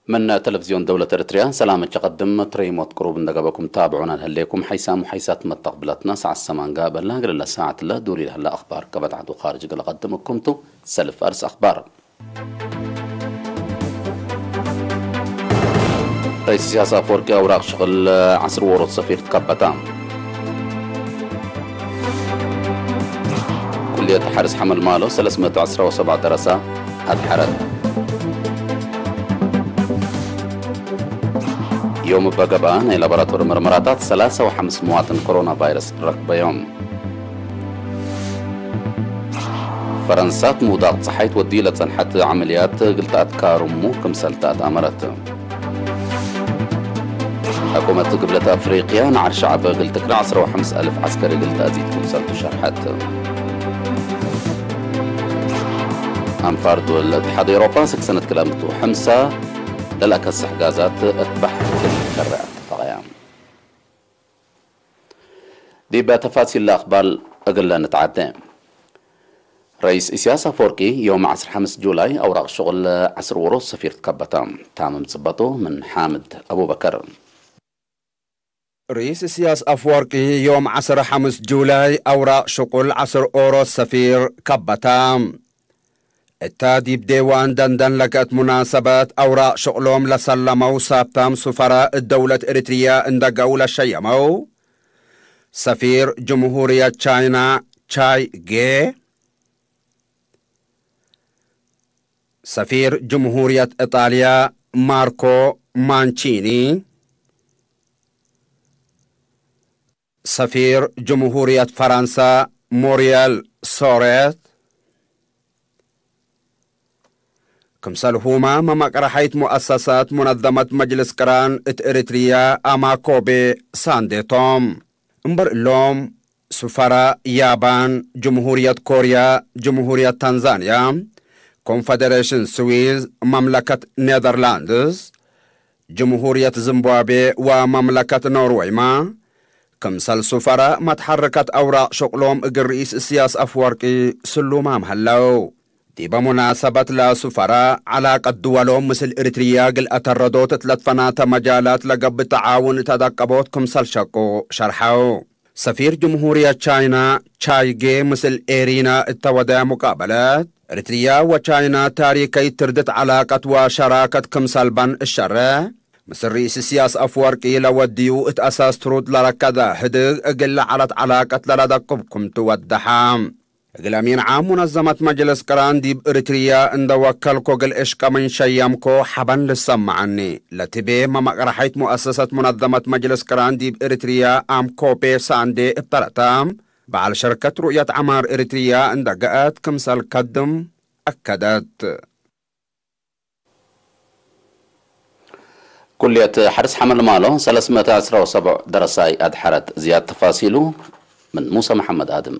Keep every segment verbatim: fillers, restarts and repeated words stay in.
ምን ተለፍዝዮን ደውለት ኤረትርያ ሰላም እት ቀድም፣ ትረይሞት ቅሩብ እንደ ገበኩም ታብዑና ለህሌኩም ሐይሳም ወሐይሳት መተቅብለትነ ሰዓት ሰማን ጋብእ እለ። እግል እለ ሳዐት እለ ዱር ለህለ አኽባር ከበድ ዐዱ ካርጅ እግል ቀድም እኩም ቱ። ሰልፍ አርስ አኽባር። ረኢስ ኢሳያስ አፈወርቂ አውራቅ ሽቅል ዐስር ዎሮት ሰፊር ትከበታ። ኩልየት ሐርስ ሐመልማሎ ሰለስ ምእት ወዐስራ ወሰብዕ ደረሳ አድሐረት። ዮም እበ ገብአ ናይ ላቦራቶሪ መርመራታት ሰላሳ ወሐምስ መዋጥን ኮሮና ቫይረስ ረክበዮም። ፈረንሳት ምውዳቅ ጸሓይት ወዲ ለጸንሐት ዐመልያት እግል ተአትካርሙ ክምሰል ተአትአመረት። ሕኩመት ግብለት አፍሪቅያ ነዓር ሸዐብ እግል ትክለ ዐስራ ወሐምስ አልፍ ዐስከሪ እግል ተአዚድ ክምሰልቱ ሸርሐት። አንፋር ዱወል እትሓድ ኤውሮፓ ስክ ሰነት ክልኤ ምእት ወሐምሳ ለለአከስሕ ጋዛት እት በሐር ክል ከረ አተፈቀያ። ዲበ ተፋሲል ለአክባር እግለ ንትዓዴ። ረኢስ ኢሳያስ አፈወርቂ ዮም ዐስር ሐምስ ጁላይ አውራቅ ሽቁል ዐስር ዎሮት ሰፊር ትከበታ። ታምም ጽበጦ ምን ሓምድ አቡበከር። ርኢስ ኢሳያስ አፈወርቂ ዮም ዐስር ሐምስ ጁላይ አውራቅ ሽቁል ዐስር ዎሮት ሰፊር ከበታ። እተ ዲብ ዴዋን ደንደን ለገአት ሙናሰበት አውራቅ ሽቅሎም ለሰለመው ሳብታም ሱፈራ እት ደውለት ኤሪትርያ እንደ ገአው ለሸየመው ሰፊር ጅምሁርየት ቻይና ቻይ ጌ፣ ሰፊር ጅምሁርየት ኢጣልያ ማርኮ ማንቺኒ፣ ሰፊር ጅምሁርየት ፈራንሳ ሞሪየል ሶሬት፣ ክምሰልሁመ መመቅረሐይት ሙአሰሳት ሙነዘመት መጅልስ ቅራን እት ኤሪትርያ አማኮቤ ሳንዴ ቶም። እምበር እሎም፣ ሱፈራ ያባን፣ ጅምሁርየት ኮርያ፣ ጅምሁርየት ታንዛንያ፣ ኮንፈደሬሽን ስዊዝ፣ መምለከት ኔደርላንድስ፣ ጅምሁርየት ዝምባብዌ ወመምለከት ኖርወይመ፣ ክምሰል ሱፈራ መትሐርከት አውራቅ ሽቅሎም እግል ርኢስ እስያስ አፍወርቂ ስሉማም ሀለው። ዲበ ሙናሰበት ለሱፈራ፣ ዐላቀት ድወሎም ምስል ኤሪትርያ እግል አተረዶት እት ለትፈናተ መጃላት ለገብእ ተዓውን እት አደቀቦት ክምሰል ሸቁ ሸርሐው። ሰፊር ጅምሁርየት ቻይና ቻይ ጌ ምስል ኤሪና እተ ወደየ ሙቃበለት፣ ኤሪትርያ ወቻይና ታሪከይት ትርድት ዐላቀት ወሸራከት ክምሰል በን እሸሬሕ፣ ምስል ርኢስ እስያስ አፍወርቂ ለወድዩ እት አሳስ ትሩድ ለረከደ ህድግ እግል ለዐለት ዐላቀት ለለደቅብ ክምቱ ወደሐ። እግል አሚን ዓም ሙነዘመት መጅልስ ቅራን ዲብ እሪትርያ እንደ ወከልኮ እግል እሽቀ ምን ሸየምኮ ሐበን ልሰመዐኒ ለትቤ መመቅረሐይት ሙአሰሰት ሙነዘመት መጅልስ ቅራን ዲብ እሪትርያ አምኮፔ ሳንዴ እብ ተረተ በዐል ሸርከት ሩእየት ዐማር እሪትርያ እንደ ገአት ክምሰል ከድም አከደት። ኩልየት ሐርስ ሐመልማሎ ሰለስ ምእት ዐስራ ወሰብዕ ደረሳይ አድሐረት። ዝያድ ተፋሲሉ ምን ሙሰ መሐመድ አድም።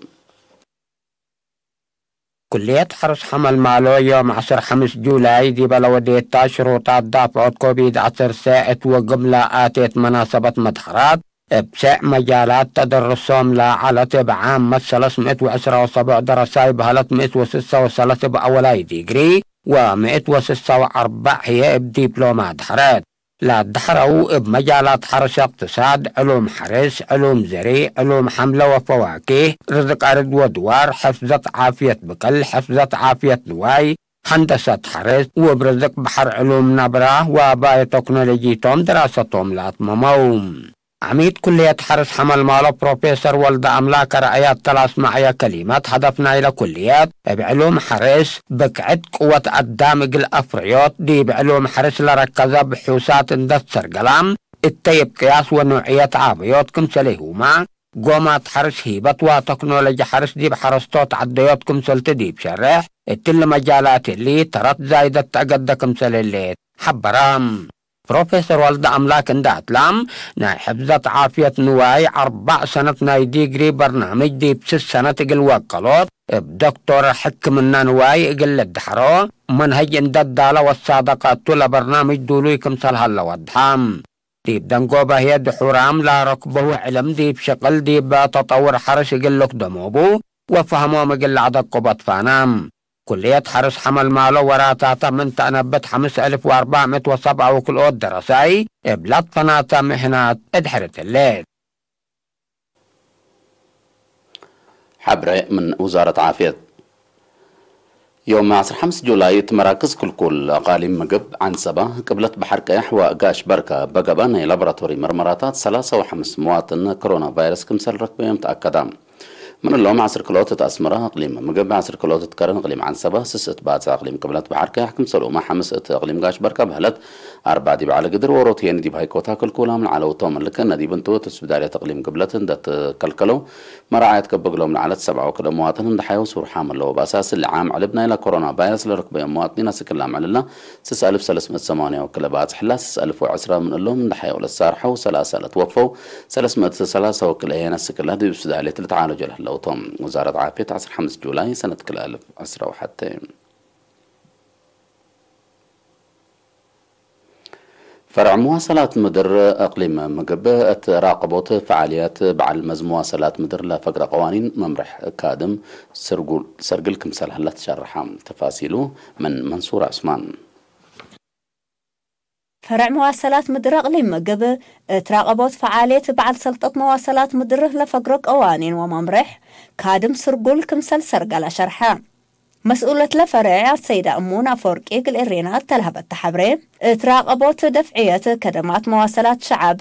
ኩልየት ሐርስ ሐመልማሎ ዮም ዐስር ሐምስ ጁላይ ዲበ ለወዴታ ሽሩጣት ዳፍዖት ኮቪድ ዐሰርተ እት ወግምላ አቴት መናሰበት መድሐራት እብ ሴዕ መጃላት ተደርሶም ለዐለት እብ ዓመት ሰለስ ምእት ወዐስራ ወሰብዕ ደረሳይ በሀለት ምእት ወስሳ ወሰለስ እብ አወላይ ዲግሪ ወምእት ወስሳ ወአርበዕ ህዬ እብ ዲፕሎማ አድሐረት። ለአድሐረው እብ መጃላት ሐርስ እቅትሳድ፣ ዕሉም ሐርስ፣ ዕሉም ዘሪዕ፣ ዕሉም ሐምለ ወፈዋኪህ፣ ርዝቅ አርድ ወድዋር፣ ሕፍዘት ዓፍየት ብቅል፣ ሕፍዘት ዓፍየት ንዋይ፣ ሀንደሰት ሐርስ፣ ውብ ርዝቅ በሐር፣ ዕሉም ነብራ ወባዮቴክኖሎጂ ቶም ድራሰቶም ለአትመመው። ዐሚድ ኩልየት ሐርስ ሐመልማሎ ፕሮፌሰር ወልደ አምላክ አርአያ እተ ለአስመዐየ ከሊመት፣ ሀደፍ ናይለ ኩልየት እብ ዕሉም ሐርስ ብቅዕት ቅወት አዳም እግል አፍረዮት ዲብ ዕሉም ሐርስ ለረከዘ ብሑሳት እንደ ትሰርገላ፣ እተይ እብ ቅያስ ወኖዕየት አበዮት ክምሰልሁመ፣ ጎማት ሐርስ፣ ሂበት ወተክኖሎጂ ሐርስ ዲብ ሐረስቶት ዐደዮት ክምሰልቲ ዲብ ሸሬሕ፣ እትሊ መጃላት እሊ ተረት ዛይደት ተአገደ ክምሰል ህሌት ሐበረ። ፕሮፌሰር ወልደ አምላክ እንደ አትላም፣ ናይ ሕፍዘት ዓፍየት ንዋይ አርበዕ ሰነት ናይ ዲግሪ በርናምጅ ዲብ ስስ ሰነት እግል ወቀሎት፣ እብ ዶክቶር ሕክምነ ንዋይ እግል ልድሐሮ መንሀጅ እንደ ዳለ ወሳደቀ እቱ ለበርናምጅ ዱሉይ ክምሰል ሀለ ወድሐ። ዲብ ደንጎበ ህዬ ድሑራም ለረክበሁ ዕልም ዲብ ሽቅል ዲብ ተጠውር ሐርስ እግል ልክደሞ ቡ ወፈሀሞም እግል ለአደቅቦ ትፋናም። ኩልየት ሐርስ ሐመልማሎ ወራታተ ምን ተአነብት ሐምስ እልፍ ወአርበዕ ምእት ወሰብዓ ውክልኦት ደረሳይ እብ ለትፈናተ ምሕናት እድሕርት ህሌት። ሐብሬ ምን ውዛረት ዓፍየት። ዮም ዐስር ሐምስ ጁላይ እት መራክዝ ክልኩል አቃሊም ምግብ ዐንሰበ፣ ቅብለት በሐር ቀየሕ ወጋሽ በርከ በገበ ናይ ላቦራቶሪ መርመራታት ሰላሳ ወሐምስ መዋጥን ኮሮና ቫይረስ ክምሰል ረክበዮም ተአከደ። ምን እሎም ዐስር ክልኦት እት አስመረ አቅሊም ምግብ፣ ዐስር ክልኦት እት ከረን አቅሊም ዐንሰበ፣ ስስ እት ባጽዕ አቅሊም ቅብለት በሐር ቀየሕ ክምሰልሁመ ሐምስ እት አቅሊም ጋሽ በርከ በህለት፣ አርበዕ ዲብ ዐለ ግድር ዎሮት ህዬ ዲብ ሃይኮታ ክልኩላም ለዐለው ቶም። ልክነ ዲብ እንቱ፣ እት ስብዳልየት እቅሊም ግብለት እንዴ ትከልከለው፣ መራዓየት ገብእ እግሎም ለዐለት ሰብዓ ወክልኤ መዋጥን እንዴ ሐየው ሱር ሐመ ለወ። በአሳስ እሊ ዓም ዕልብ ናይለ ኮሮና ቫይረስ ለረክበዮም መዋጥኒን አስክ እለ አምዕል እለ፣ ስስ አልፍ ሰለስ ምእት ሰማንያ ወክልኤ ባጽሕ እለ፣ ስስ አልፍ ወዐስረ ምን እሎም እንዴ ሐየው ለሳርሐው፣ ሰላሳ ለትወፈው፣ ሰለስ ምእት ሰላሳ ወክልኤ ህዬ አስክ እለ ዲብ ስብዳልየት ልትዓለጆ ለህለው ቶም። ውዛረት ዓፍየት ዐስር ሐምስ ጁላይ ሰነት ክልኤ አልፍ ዐስረ ወሐቴ። ፈርዕ መዋሰላት ምድር እቅሊም ምግብ፣ እት ራቀቦት ፈዓልየት በዐል መዝ መዋሰላት ምድር ለፈግረ ቀዋኒን መምርሕ ካድም ስርጉል፣ ሰርግል ክምሰል ሀለ ትሸርሐ። ተፋሲሉ ምን መንሱር ዑስማን። ፈርዕ መዋሰላት ምድር እቅሊም ምግብ፣ እት ራቀቦት ፈዓልየት በዐል ሰልጠት መዋሰላት ምድር ለፈግረ ቀዋኒን ወመምርሕ ካድም ስርጉል ክምሰል ሰርገለ ሸርሐ። መስኡለት ለፈሬዕ አሰይድ አሙን አፈወርቂ እግል ኤሬና እተ ለሀበተ ሐብሬ፣ እት ራቀቦት ደፍዕየት ከደማት መዋሰላት ሸዐብ፣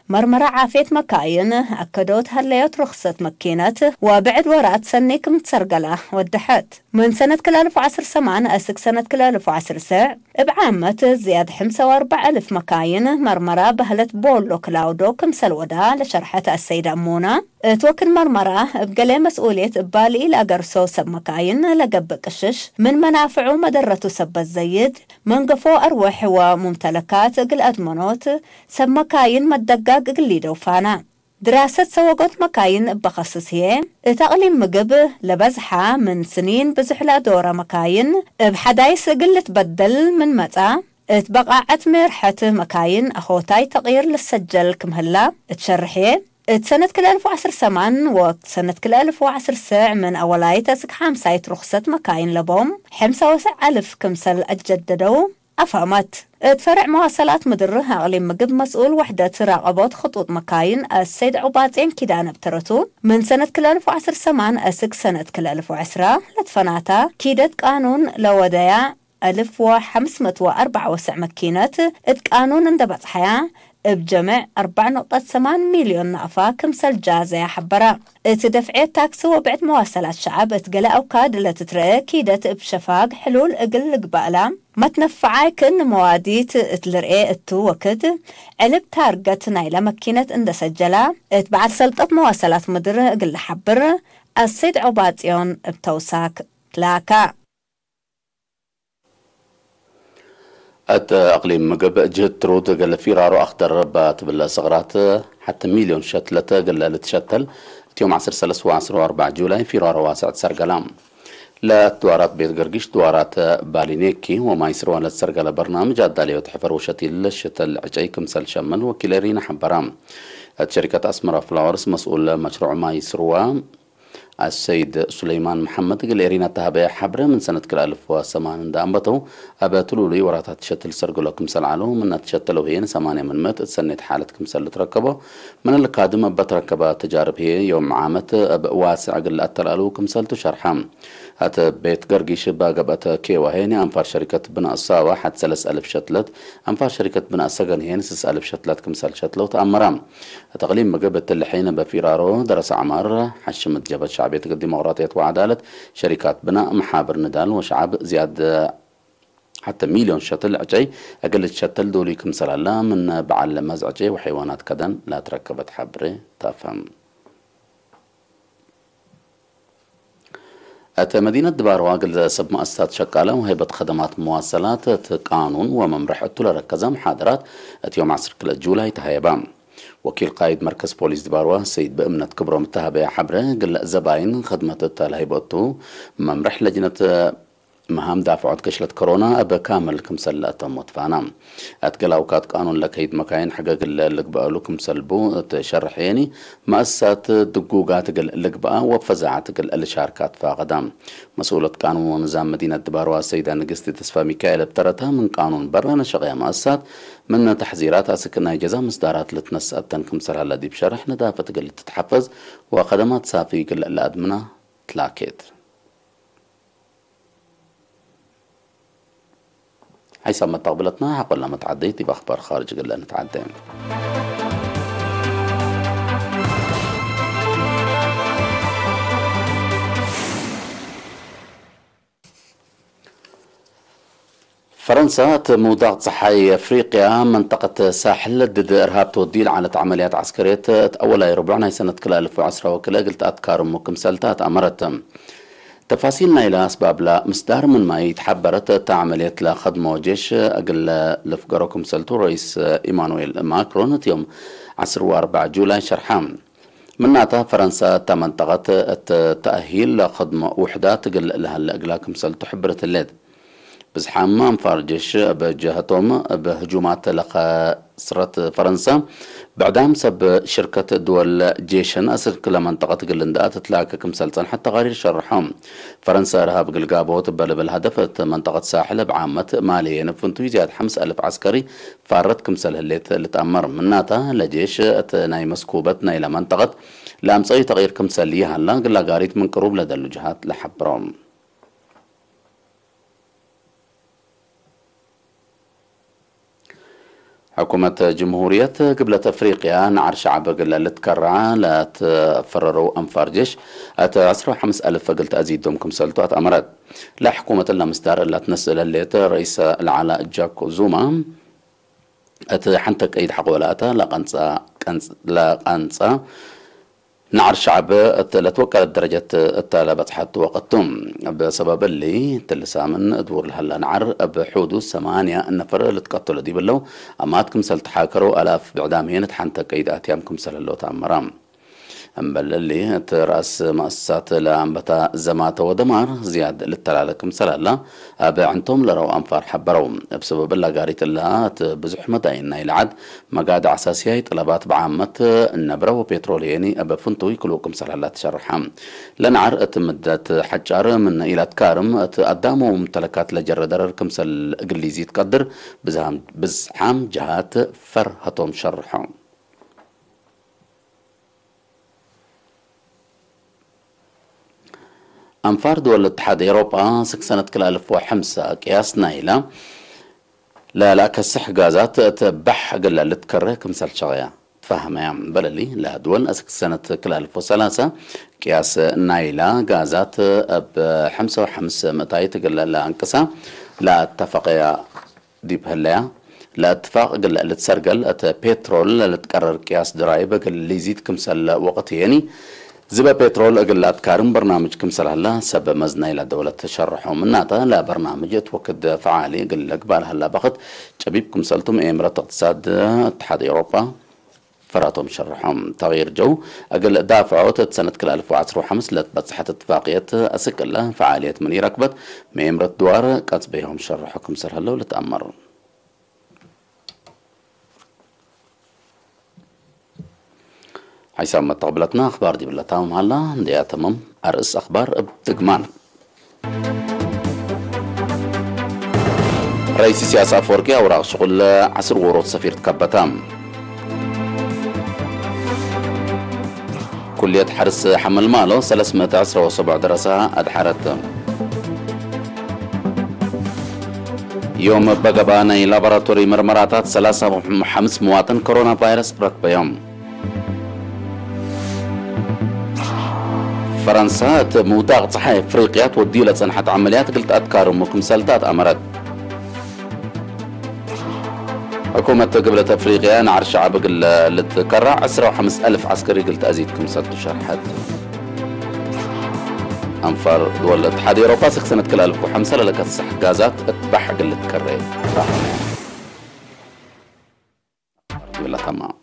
መርመራ ዓፍየት መካይን፣ አከዶት ሀለዮት ርክሰት መኪነት ወብዕድ ወራት ሰኒ ክም ትሰርገላ ወደሐት። ምን ሰነት ክልኤ አልፍ ወዐስር ሰማን አስክ ሰነት ክልኤ አልፍ ወዐስር ሰዕ፣ እብ ዓመት ዝያድ ሐምሳ ወአርበዕ አልፍ መካይን መርመራ በህለት ቦሎ ክላውዶ ክምሰል ወዳ ለሸርሐት አሰይድ አሙና፣ እት ወክድ መርመራ፣ እብ ገሌ መስኡልየት እባ ለኢለአገርሶ ሰብ መካይን ለገብእ ቅሽሽ፣ ምን መናፍዑ መደረቱ ሰበት ዘይድ፣ መንገፎ አርወሕ ወሙምተለካት እግል አድመኖት፣ ሰብ መካይን መደጋግ እግል ሊደው ፋና። ድራሰት ሰወጎት መካይን እበ ከስስ ህዬ፣ እት አቅሊም ምግብ ለበዝሐ ምን ስኒን ብዙሕ ለአዶረ መካይን እብ ሐዳይስ እግል ልትበደል ምን መጽአ፣ እት በቃዐት ሜርሐት መካይን አሆታይ ተቅይር ልሰጀል ክም ህላ እት ሸርሕ ህዬ፣ እት ሰነት ክልኤ አልፍ ወዐስር ሰማን ወሰነት ክልኤ አልፍ ወዐስር ሰዕ ምን አወላይት አስክ ሓምሳይት ሩክሰት መካይን ለቦም ሐምሳ ወሰዕ አልፍ ክምሰል አጀደደው አፋመት። እት ፈርዕ መዋሰላት ምድር አቅሊም ምግብ መስኡል ወሕደት ራቀቦት ክጡጥ መካይን አሰይድ ዑባጼን ኪዳነ እብ ተረቱ፣ ምን ሰነት ክልኤ አልፍ ወዐስር ሰማን አስክ ሰነት ክልኤ አልፍ ወዐስራ ለትፈናታ ኪደት ቃኑን ለወደያ አልፍ ወሐምስ ምእት ወአርበዕ ወሰዕ መኪነት እት ቃኑን እንደ በጽሐያ፣ እብ ጀምዕ አርበዕ ነጥበት ሰማን ሚልዮን ናእፋ ክምሰል ጃዘያ ሐበረ። እት ደፍዕየት ታክስ ወብዕድ መዋሰላት ሸዐብ እት ገሌ አውካድ ለትትረአ ኪደት እብ ሸፋግ ሕሉል እግል ልግበእላ መትነፈዓይ ክእን መዋዲት እት ልርኤ እቱ ወክድ፣ ዕልብ ታርገት ናይለ መኪነት እንደ ሰጀላ፣ እት በዐል ሰልጠት መዋሰላት ምድር እግል ለሐብር አሰይድ ዑባጽዮን እብ ተውሳክ ላካ። እት አቅሊም ምግብ ጅህት ትሩድ እግል ፊራሮ አክደር እበ ትብል ሰቅራት ሐቲ ሚልዮን ሸትለት እግል ልትሸተል፣ እት ዮም ዐስር ሰለስ ወዐስር ወአርበዕ ጁላይ ፊራሮ ዋስዕ ትሰርገላ። ለድዋራት ቤት ገርጊሽ፣ ድዋራት ባሊኔኪ ወማይ ስርዋ ለትሰርገለ በርናምጅ አዳልዮት ሕፈር ወሸቲል ሽተል ዕጨይ ክምሰል ሸምል ወኪል ኤሪና ሐበራ። እት ሸሪከት አስመራ ፍላወርስ መስኡል መሽሩዕ ማይ ስርዋ አሰይድ ሱለይማን መሐመድ እግል ኤሪና ተሀበየ ሐብረ፣ ምን ሰነት ክልኤ አልፍ ወሰማን እንደ አንበተው፣ እበ ትሉሉይ ወራታት ትሸትል ሰርግሎ ክምሰል ዐለው፣ ምነ ትሸተለው ህዬ ሰማንያ ምን ምእት እት ሰኔት ሓለት ክምሰል ልትረከቦ፣ ምን ልካድም እበ ትረከበ ተጃርብ ህዬ፣ ዮም ዓመት እብ ዋስዕ እግል ለአተላሉ ክምሰልቱ ሸርሐ። እት ቤት ገርጊሽ እበ ገብአት ኬዋ ህዬ፣ አንፋር ሸሪከት ብናእ ሳዋ ሐት ሰለስ አልፍ ሸትለት፣ አንፋር ሸሪከት ብናእ ሰገን ህዬ ስስ አልፍ ሸትለት ክምሰል ሸትለው ተአመረ። እት አቅሊም ምግብ እትሊ ሒን እብ ፊራሮ ደረሰ ዐማር፣ ሐሽም እት ጀብሀት ሸዕብየት እግል ዲሞቅራጥየት ወዐዳለት፣ ሸሪካት ብናእ፣ መሓብር ንዳል ወሸዐብ ዝያድ ሐቲ ሚልዮን ሸትል ዕጨይ እግል ልትሸትል ዶሉይ ክምሰል ሀላ፣ ምን በዐል መዝ ዕጨይ ወሐይዋናት ከደን ለትረከበት ሐብሬ ተአፍህም። እት መዲነት ድባርዋ እግል ሰብ መአሰሳት ሸቃለ ወሀይበት ከደማት መዋሰላት እት ቃኑን ወመምርሕ እቱ ለረከዘ መሓደራት እት ዮም ዐስር ክልኤ ጁላይ ተሀየበ። ወኪል ቃይድ መርከዝ ፖሊስ ድባርዋ ሰይድ በእምነት ክብሮም እተ ሀበየ ሐብረ፣ እግል ዘባይን ከድመት እተ ለሀይቦ እቱ መምርሕ ለጅነት መሃም ዳፍዖት ገሽለት ኮሮና እብ ካምል ክምሰል ለአተሞ ትፋና። እት ገሌ አውካት ቃኑን ለከይድ መካይን ሕገ እግል ልግበአሉ ክምሰል ቡ እት ሸርሕ የኒ፣ መአሰሳት ድጉጋት እግል ልግበአ ወፈዛዐት እግል ልሻርክ አትፋቀዳ። መስኡለት ቃኑን ወንዛም መዲነት ድባርዋ ሰይዳ ንግስቲ ተስፋ ሚካኤል እብ ተረታ፣ ምን ቃኑን በረ ነሸቅያ መአሰሳት ምን ተሕዚራት አስክ ናይ ጀዛ ምስዳራት ልትነሰአተን ክምሰል ሀለ ዲብ ሸርሕ፣ ነዳፈት እግል ልትትሐፈዝ ወከደማት ሳፊ እግል ለአድምና ትላኬት። ሐይሳም መተቅብለትና ሐቆላ መትዓደይት ዲብ አኽባር ኻርጅ እግል ንትዓደ። ፈረንሳ እት ምውዳቅ ጸሓይ አፍሪቅያ መንጠቀት ሳሕል ድድ እርሃብ ተወዲ ለዐለት ዐመልያት ዐስከርየት እት አወላይ ርቡዕ ናይ ሰነት ክልኤ አልፍ ወዐስራ ወክልኤ እግል ተአትካርሙ ክምሰልታ አትአመረት። ተፋሲል ናይለ አስባብላ ምስዳር ምንመ ኢትሐበረት፣ እተ ዐመልየት ለከድሞ ጄሽ እግል ልፍገሮ ክምሰልቱ ረኢስ ኢማኑኤል ማክሮን እት ዮም ዐስር ወአርበዕ ጁላይ ሸርሐ። ምናተ፣ ፈረንሰ እተ መንጠቀት እት ተአሂል ለከድሞ ውሕዳት እግል ለሀለ እግላ ክምሰልቱ ሕብርት ህሌት። ብዝሓም አንፋር ጄሽ እብ ጀሀቶም እብ ህጁማት ለከስረት ፈረንሰ፣ ብዕዳም ሰብ ሽርከት ድወል ጄሽን አስክ ለመንጠቀት እግል እንዳ ትትላከ ክምሰል ጸንሐት ተቃሪር ሸርሖ። ፈረንሰ እርሃብ እግል ጋብኦት እበ ልብል ሀደፍ እት መንጠቀት ሳሕል እብ ዓመት ማልየን ፍንቱይ ዝያድ ሐምስ አልፍ ዐስከሪ ፋረት ክምሰል ህሌት ልትአመር። ምናተ፣ ለጄሽ እት ናይ መስኩበት ናይለ መንጠቀት ለአምጸዩ ተቅይር ክምሰል ይሀላ፣ እግል ለጋሪት ምን ቅሩብ ለደሉ ጀሃት ለሐብሮ። ሕኩመት ጅምሁርየት ግብለት አፍሪቅያ ነዓር ሸዐብ እግል ልትከረዐ ለትፈረረው አንፋር ጄሽ እት ዐስር ወሐምስ አልፍ እግል ተአዚዶም ክምሰልቱ አትአመረት። ለሕኩመት እለ ምስዳር እላ ትነስእ ለህሌት ረኢሰ ለዐለ ጃኮብ ዙማ፣ እት ሐንተ ቀይድ ሐቆ ለአተ ለቀንጸ፣ ቀንጽ፣ ለቀንጸ ነዓር ሸዐብ እት ለትወቀለት ደረጀት እተ ለበጽሐት ወቅት ቱ። እብ ሰበብ እሊ፣ እትሊ ሳምን ድቡር ለሀላ ነዓር እብ ሑዱድ ሰማንያ ነፈር ልትቀተሎ ዲብ ህለው፣ አማት ክምሰል ተሓከረው፣ አላፍ ብዕዳም ሄን እት ሐንተ ቀይድ አትያም ክምሰል ህለው ተአመረ። እምበል እሊ፣ እት ረአስ መአሰሳት ለአንበታ ዘማተ ወደማር ዝያድ ልተላለ ክምሰል ሀላ፣ እብ ዕንቶም ለረው አንፋር ሐበረው። እብ ሰበብ እለ ጋሪት እለ እት ብዙሕ መዳይን ናይለ ዐድ መጋድዕ አሳስያይ፣ ጠለባት ብዓመት፣ ነብረ ወፔትሮል የኒ እብ ፍንቱይ ክልኡ ክምሰል ሀላ ትሸርሐ። ለነዓር እት ምደት ሐጫር ምን ኢለትካርም፣ እት አዳም ወሙምተለካት ለጀረ ደረር ክምሰል እግል ሊዚት ቀድር ብዝሃም፣ ብዝሓም ጀሃት ፈርሀቶም ሸርሖ። አንፋር ድወል እትሓድ ኤውሮጳ፣ ስክ ሰነት ክልኤ አልፍ ወሐምሰ ቅያስ ናይለ ለለአከስሕ ጋዛት እት ባሕ እግል ልትከሬ ክምሰል ሸቅየ ትፋህመየ። እምበል እሊ፣ ለድወል አስክ ሰነት ክልኤ አልፍ ወሰላሰ ቅያስ ናይለ ጋዛት እብ ሐምሰ ወሐምስ ምእታይት እግል ለአንቅሳ ለአተፈቀየ ዲብ ህለያ፣ ለእትፋቅ እግል ልትሰርገል እት ፔትሮል ለልትቀረር ቅያስ ድራይብ እግል ሊዚድ ክምሰል ወቅት የኒ፣ ዝበ ፔትሮል እግል ለአትካርም በርናምጅ ክምሰል ሀላ ሰብ መዝናይ ለደውለት ሸርሖ። ምናተ፣ ለበርናምጅ እት ወክድ ፈዓሊ እግል ልግባእ ለሀላ በክት ጨቢብ ክምሰልቱ መኤምረት እቅትሳድ እትሓድ ኤውሮጳ ፈራቶም ሸርሖም። ተቅይር ጀው እግል ዳፍዖት እት ሰነት ክልኤ አልፍ ወዐስር ወሐምስ ለትበጽሐት እትፋቅየት አስክ እለ ፈዓልየት ምን ኢረክበት መኤምረት ድዋር ቀጽበዮም ሸርሖ ክምሰል ህለው ልትአመር። ሐይሳም መተቅብለትና አክባር ዲብለ ታምም ሀላ እንዴ አተምም አርእስ አክባር እብ ድግማን። ረኢስ ኢሳያስ አፈወርቂ አውራቅ ሽቁል ዐስር ዎሮት ሰፊር ትከበተ። ኩልየት ሐርስ ሐመልማሎ ሰለስ ምእት ዐስረ ወሰቡዕ ደረሰ አድሐረት። ዮም በገባ ናይ ላቦራቶሪ መርመራታት ሰላሳ ወሐምስ መዋጥን ኮሮና ቫይረስ ረክበዮም። ፈረንሳ እት ምውዳቅ ጸሓይ አፍሪቅያ ትወድዩ ለጸንሐት ዐመልያት እግል ተአትካርሙ ክምሰልታት አመረት። ሕኩመት ግብለት አፍሪቅያ ነዓር ሸዐብ እግል ልትከረዕ ዐስረ ወሐምስ አልፍ ዐስከሪ እግል ተአዚድ ክምሰልቱ ሸርሐት። አንፋር ድወል እትሓድ ኤውሮፓ ስክ ሰነት ክልኤ አልፍ ወሐምሰ ለለከስሕ ጋዛት እት ባሕ እግል ልትከሬ ፋህመ። ይብለ ተማም።